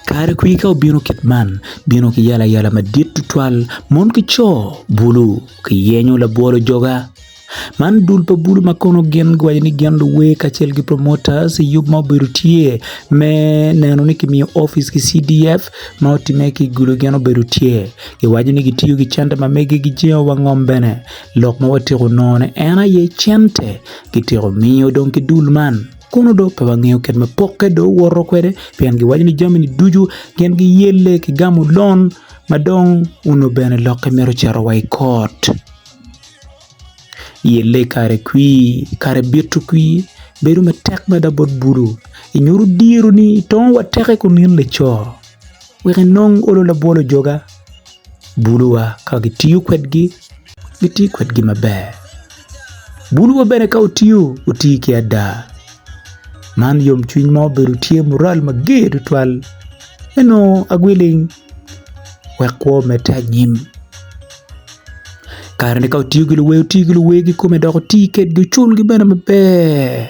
Kare kwir ka obino kit man, bino ki yala yala madit tutwal, mon ki co, bulu ki yenyo labwolo joga. Man dul pa bulu ma kono gin giwaco ni gin luwer kacel ki promoters i yub ma obedo tye me neno ni kimiyo opic ki CDF ma otimme ki i Gulu gin obedo tye. Giwaco ni gitiyo ki cente ma megi gijengo wa ngom bene. Lok ma watyeko nongone en aye cente kityeko miyo dong ki dul man. Kono do pe wangeyo kit ma pokke dong owoto kwede pien giwaco ni jami-ni ducu gin giyelle ki gamo lon ma dong onongo bene lokke mito cito wa i kot. Yelle kare kwir, kare bito kwir bedo matek mada bot bulu inyuto dironi itongo wa teke kun in laco wek inong olo labwol ojoga buluwa ka gitiyo kwedgi gitiyo kwedgi maber buluwa bene ka otiyo oti ki ada man yomcwiny ma obedo tye mural mager tutwal me nongo agwiling wek kwo omedde anyim. Kare ni ka otiyo ki luwer otiyo ki luwer kikome dok oti kedgi oculgi bene maber.